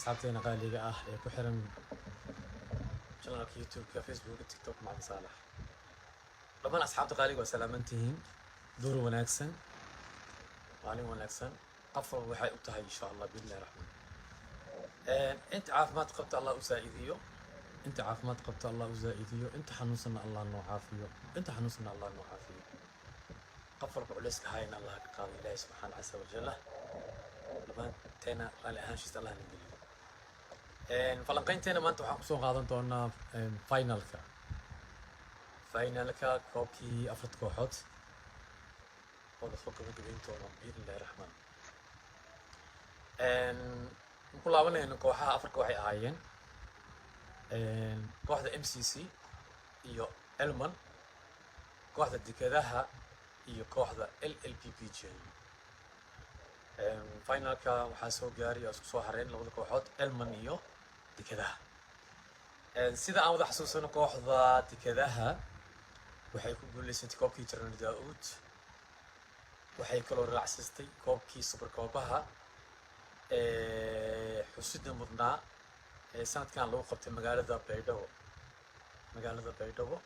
Asxaabteena qaaliga ah ee ku xiran channelka YouTube-ka, Facebooka, TikTok Macalin Saalax, dhammaan asxaabta qaaliga waa salaaman tihiin. Duur wanaagsan, maalin wanaagsan, qof walba waxay u tahay, insha Allah biidnillahi raxmaan. Inta caafimaad qabta Allah u zaa'idiyo, inta caafimaad qabta Allah u zaa'idiyo, inta xanuunsanna Allah noo caafiyo, inta xanuunsanna Allah noo caafiyo. Qof walba culayska hayna Allah ka qaado. Ilaahi subxaana casa wajalla dhammaanteena raalli ahaanshiisa Allah na geliyo. Falanqaynteena maanta waxaan kusoo qaadan doonaa finalka koobkii afarta kooxood oo lasoo gabagabayn doono biidni illahi raxmaan. Ku laabanayno kooxaha afarka, waxay ahaayeen kooxda MCC iyo Elman, kooxda Dekedaha iyo kooxda LLPPJ. Finalka waxaa soo gaaray oo isku soo hareen labada kooxood, Elman iyo Dekedaha. Sida aan wada xasuusano, kooxda Dekedaha waxay ku guuleysatay koobkii General Daa'uud, waxay kaloo raacsistay koobkii super koobaha xusida mudnaa ee sanadkan lagu qabtay magaalada Baydhabo,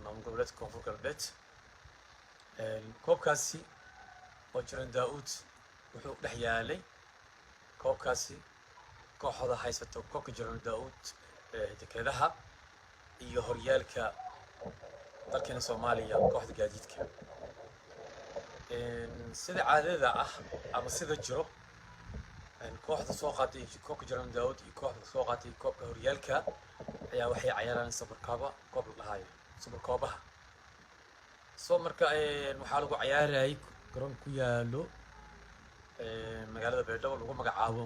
maamul goboleedka Koonfur Galbeed. Koobkaasi oo General Daa'uud wuxuu dhex yaalay koobkaasi kooxda haysato koobka General Daa'uud, Dekedaha, iyo horyaalka dalkeena Soomaaliya, kooxda Gaadiidka. Sida caadada ah ama sida jiro, kooxda soo qaatay koobka General Daa'uud iyo kooxda soo qaatay koobka horyaalka ayaa waxay cayaaraan sabarkaaba koob la dhahayo super koobaha. So marka waxaa lagu cayaarayay garoon ku yaalo magaalada Baydhabo, lagu magacaabo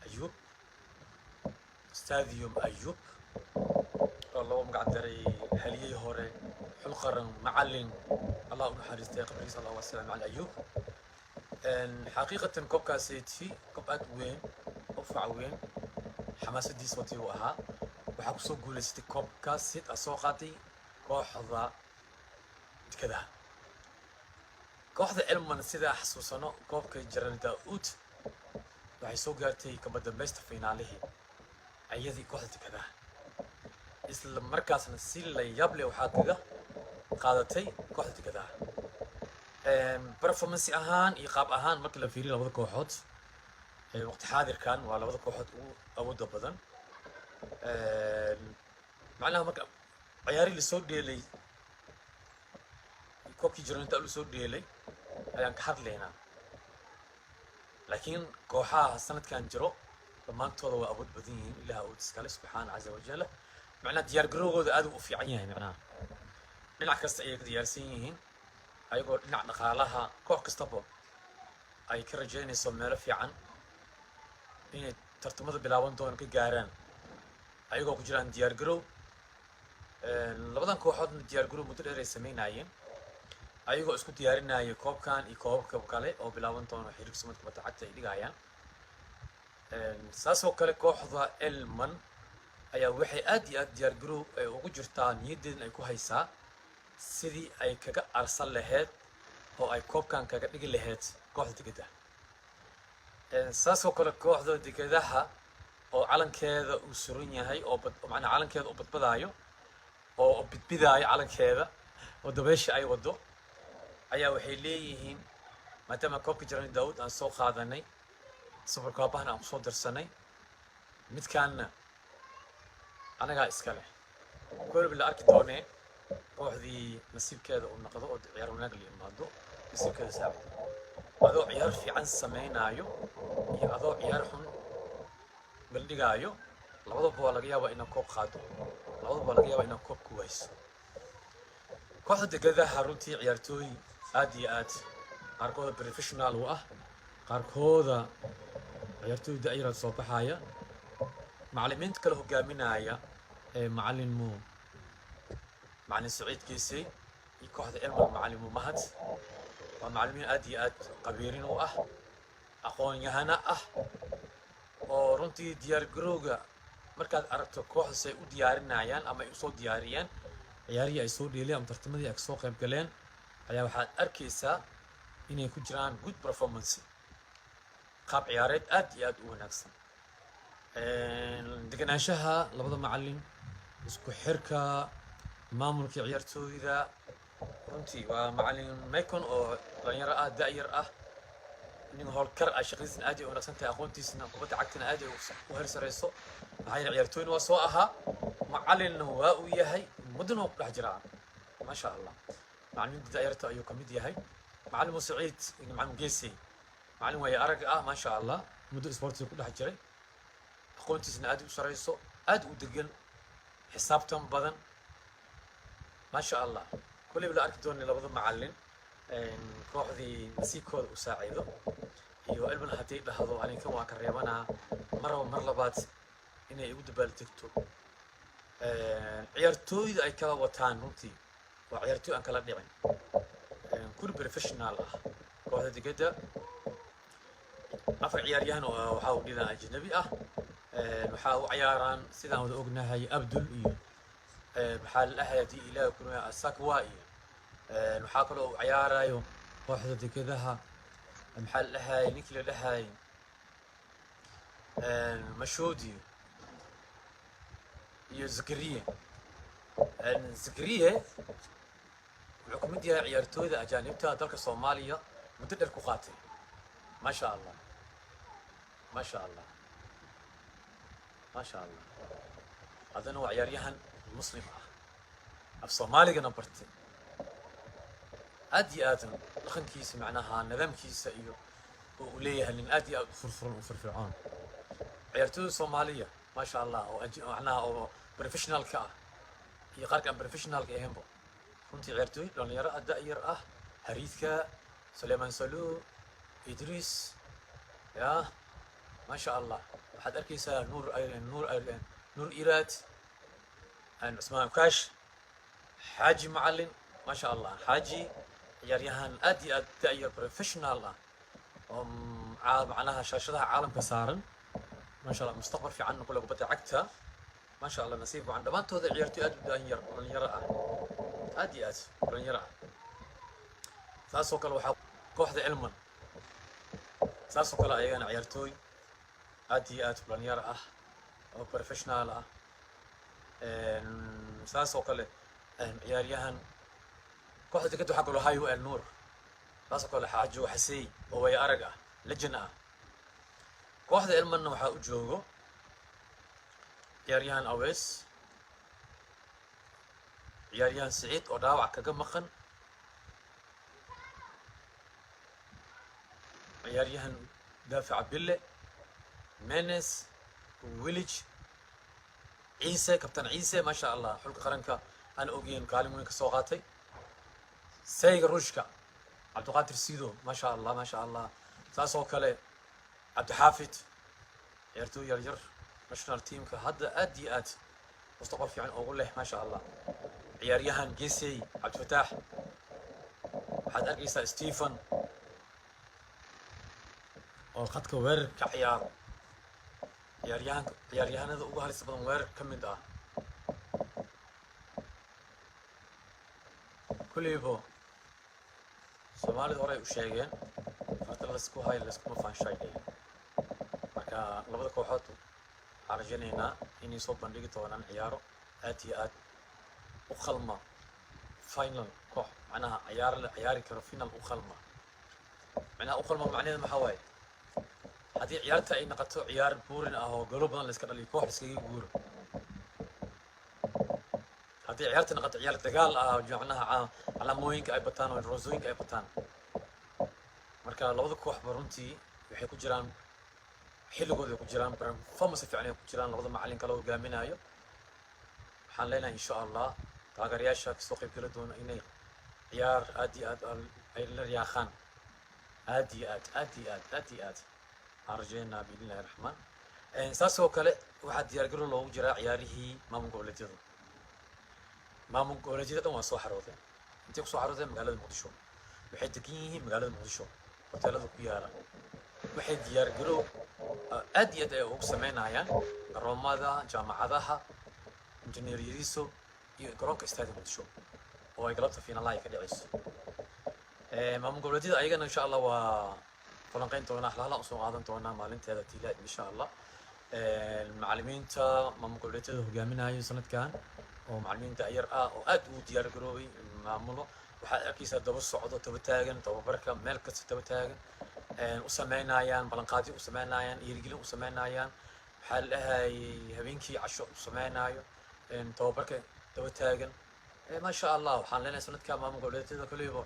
Ayuub Stadium Ayuub, oo loo magac daray haliyey hore, xul qaran, macalin, Allah u naxariistay, qabrigiisa Allah waasala, macalin Ayuub. Xaqiiqatan koobkaaseti koob aad u weyn oo fac weyn, xamaasadiis watay uu ahaa. Waxaa kusoo guulaysatay koobkaasi a soo qaatay kooxda Dekedaha. Kooxda Elman, sidaa xasuusano, koobka General Daa'uud waxay soo gaartay kama dambaysta finaalihii, ayadii kooxda Dekedaha. Isla markaasna si la yaab leh waxaa kaga qaadatay kooxda Dekedaha. Performance ahaan iyo qaab ahaan markii la fiiriyo labada kooxood, waqti xaadirkan waa labada kooxood ugu awoodda badan. Macnaha marka ciyaarihii lasoo dheelay, koobkii General lasoo dheelay ayaan ka hadlaynaa, laakiin kooxaha sanadkan jiro dhammaantooda waa awood badan yihiin. Ilaah awood iskale subxaana caza wajalla. Macnaha diyaar garowgooda aad u fiican yahay, macnaha dhinac kasta ayay ka diyaarsan yihiin, ayagoo dhinac dhaqaalaha koox kastaba ay ka rajaynayso meelo fiican inay tartamada bilaaban doono ka gaaraan, ayagoo ku jiraan diyaar garow. Labadan kooxoodna diyaar garow muddo dheer ay sameynayeen, ayagoo isku diyaarinaya koobkan iyo koobabka kale oo bilaaban doono xiriirka sumad kubadda cagta ay dhigayaan. Saasoo kale kooxda Elman ayaa waxay aad iyo aad diyaar garow ay ugu jirtaa, niyaddeedna ay ku haysaa sidii ay kaga arsan lahayd oo ay koobkan kaga dhigi lahayd kooxda Dekedda. Saasoo kale kooxda Dekedaha oo calankeeda uu suran yahay oo macnaa calankeeda uu badbadaayo oo bidbidaayo, calankeeda oo dabeesha ay wado, ayaa waxay leeyihiin maadaama koobka General Daa'uud aan soo qaadanay, super koobahana aan kusoo darsanay, midkaanna anagaa iska leh. Kolba la arki doonee kooxdii nasiibkeeda uu noqdo oo ciyaar wanaag la imaado, nasiibkeeda saacido. Adoo ciyaar fiican samaynaayo iyo adoo ciyaar xun baldhigaayo, labadaba waa laga yaabaa inaad koob qaado, labadaba waa laga yaabaa inaad koob ku wayso. Kooxda Dekedaha runtii ciyaartooy aad iyo aad qaarkooda professional u ah, qaarkooda ciyaartooy da'yara soo baxaya, macallimiinta kale hogaaminaya ee macallin mu macallin Saciid Geesey iyo kooxda Elman macallin mu Mahad, waa macallimiin aad iyo aad qabiirin u ah, aqoon-yahano ah, oo runtii diyaar garowga markaad aragto kooxdas ay u diyaarinayaan ama ay usoo diyaariyeen ciyaarihii ay soo dheeleen ama tartamadii ay kasoo qayb galeen, ayaa waxaad arkaysaa inay ku jiraan good performance. Qaab ciyaareed aad iyo aad u wanaagsan, deganaanshaha labada macalin, isku xirka maamulka ciyaartooyda. Runtii waa macalin Maycon oo dhalinyaro ah, da'yar ah, nin howlkar ah, shaqadiisna aad ay u wanaagsan tahay, aqoontiisna kubadda cagtana aad ay u heer sareyso, maxaa yeele ciyaartooyna waa soo ahaa, macalinna waa uu yahay, muddana waa ku dhex jiraa. Maasha Allah, macalimiinta da'yarta ayuu ka mid yahay. Macalin Musaciid iyo macalin Geesey, macalin waayo arag ah, maasha Allah, muddo isboortiga ku dhex jiray, aqoontiisna aad u sareyso, aad u degan, xisaabtan badan, maasha Allah. Kolleyba la arki doonay labada macalin kooxdii nasiibkooda u saaciido iyo Elman haddii dhahdo aninkan waa ka reebanaa, maraba mar labaad inay igu dabaaltegto. Ciyaartooyda ay kala wataan runtii waa ciyaartooy aan kala dhicin, kuli professional ah. Kooxda Dekedda afar ciyaaryahan oo waxaa u dhilan ajnabi ah. Waxaa u ciyaaraan, sidaan wada ognahay, Abdul iyo maxaa la dhahay, haddii Ilaah kuna Sakwa, iyo waxaa kaloo u ciyaarayo kooxda Dekedaha, maxaa la dhahay, ninkii la dhahay Mashoodi iyo Zakariye. Zakariye wuxuu ka mid yahay ciyaartooyda ajaanibta dalka Soomaaliya muddo dheer ku qaatay. Maasha Allah, maasha Allah, maasha Allah. Haddana waa ciyaaryahan Muslim ah, af Soomaaligana bartay, aad iyo aadan dhaqankiisa, macnaha nidaamkiisa iyo oo uu leeyahay, nin aad iyo aad u furfuran, u firfircoon. Ciyaartooyda Soomaaliya, maasha Allah, oo macnaha oo professionalka ah iyo qaarka aan professionalka ahaynba, runtii ciyaartooy dhalinyaro ah, da'yar ah, Hariidka, Sulayman Saluu, Idriis ya, maasha Allah. Waxaad arkaysaa Nuur, Nuur, Nuur Iraad, Cusmaan Ukaash, Xaaji Macalin, maasha Allah. Xaaji ciyaaryahan aad iyo aad da'yar, professional ah, oo macnaha shaashadaha caalamka saaran, maasha Allah, mustaqbal fiican kule kubadda cagta, maasha Allah. Nasiib wacan dhammaantooda, ciyaartoy aad u da'yar, dhalinyaro ah, aad iyo aad dhalinyaro ah. Saasoo kale waxaa kooxda Elman, saasoo kale ayagana ciyaartooy aad iyo aad dhalinyaro ah oo professional ah. Saasoo kale ciyaaryahan kooxda Dekadda waxaa kaloo hayo El Nuur, saasoo kale Xaajo Xasey oo way arag ah, legend ah. Kooxda Elmanna waxaa u joogo ciyaaryahan Awees, ciyaaryahan Siciid oo dhaawac kaga maqan, ciyaaryahan daafica Bille, Menes, Willig, Ciise, kabtan Ciise, maasha Allah, xulka qaranka aan ogeyn kaalin weyn ka soo qaatay, sayga Ruushka Cabdiqaadir Sido, maasha Allah, maasha Allah. Saas oo kale Cabdixaafid, ciyaartooy yar yar, national teamka hadda aad iyo aad mustaqbal fiican ugu leh, maasha Allah. Ciyaaryahan Gesey Cabdifataax, waxaad arkaysaa Stephen oo khadka weerar ka ciyaaro, ciyaaryahanka ciyaaryahanada ugu halista badan weerar ka mid ah. Kulleybo Soomaalida horey u sheegeen, farta laysku hayo layskuma faanshaydhay. Marka labada kooxood waxaan rajaynaynaa inay soo bandhigi doonaan ciyaaro aad iyo aad u qalma final, koox macnaha ciyaar la ciyaari karo, final u qalma. Macnaha u qalma macnaheedu maxaa waaye? Haddii ciyaarta ay noqoto ciyaar buurin ah oo golo badan la iska dhaliyo, koox iskaga guuro. Haddii ciyaarta noqoto ciyaar dagaal ah, macnaha calaamooyinka ay bataan oo roosooyinka ay bataan. Marka labada kooxba runtii waxay ku jiraan xilligooda ay ku jiraan, performance fiican ay ku jiraan. Labada macalin kala hogaaminayo, waxaan leenahay insha Allah taageerayaasha kasoo qayb geli doona inay ciyaar aad iyo aad ay la riyaaqaan, aad iyo aad, aad iyo aad, aad iyo aad waxaan rajaynaynaa biidni Illahi Raxmaan. Saas oo kale waxaa diyaargarow loogu jiraa ciyaarihii maamul goboleedyada. Maamul goboleedyada dhan waa soo xaroodeen. Intay kusoo xaroodeen magaalada Muqdisho, waxay degan yihiin magaalada Muqdisho hoteelada ku yaala. Waxay diyaargarow aad iyo aad ay ugu sameynayaan garoomada jaamacadaha, Injineer Yariso iyo garoonka Istaadi Muqdisho oo ay galabta fiinalaha ay ka dhaceyso. Maamul goboleedyada ayagana insha Allah waa Falanqeyn doonaa, halhala usoo qaadan doonaa maalinteeda tiilaad, insha Allah. Macallimiinta maamul goboleedyada hogaaminayo sanadkan oo macallimiin da'yar ah oo aad ugu diyaar garoobay maamulo, waxaad arkaysaa daba socdo, daba taagan tababarka, meel kasta daba taagan, u sameynayaan ballanqaadyo, u sameynayaan dhiirigelin, u sameynayaan, waxaa la dhahayay, habeenkii casho u sameynayo, tababarka daba taagan. Maasha Allah, waxaan leenahay sanadka maamul goboleedyada koleyba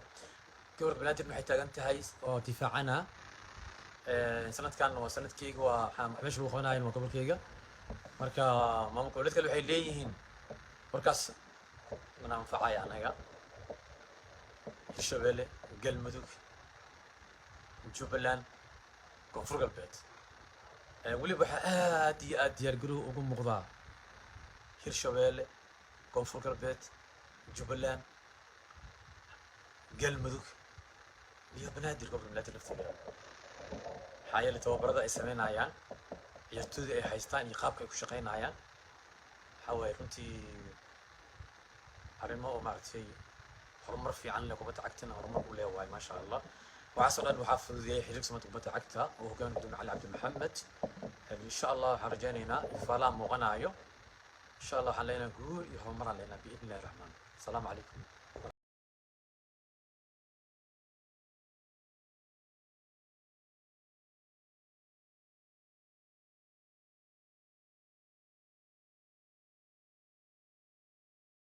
gobolka Banaadir waxay taagan tahay oo difaacana. Sanadkan waa sanadkeyga, waa waxaan meesha lagu qabanayo waa gobolkeyga. Marka maamul goboleed kale waxay leeyihiin warkaas mana anfacaya anaga. Hirshabelle, Galmudug, Jubbaland, Koonfur Galbeed. Weliba waxaa aad iyo aad diyaargarow ugu muuqdaa Hirshabelle, Koonfur Galbeed, Jubbaland, Galmudug iyo Banaadir, gobolka Banaadir laftigeeda. Maxaa yeelay tababarada ay sameynayaan, ciyaartooyda ay haystaan iyo qaabka ay ku shaqeynayaan, waxaa waaye runtii arrimo oo maaragtay horumar fiican leh, kubadda cagtana horumar u leewahay, maasha Allah. Waxaasoo dhan waxaa fududeeyay xiriirka samada kubadda cagta oo hoggaan gudoomiye Cali Cabdi Maxamed. Insha Allah waxaan rajaynaynaa ifaalaha muuqanayo. Insha Allah waxaan leenahay guul iyo horumaraan leenahay, biidni illahi raxmaan. Asalaamu calaykum.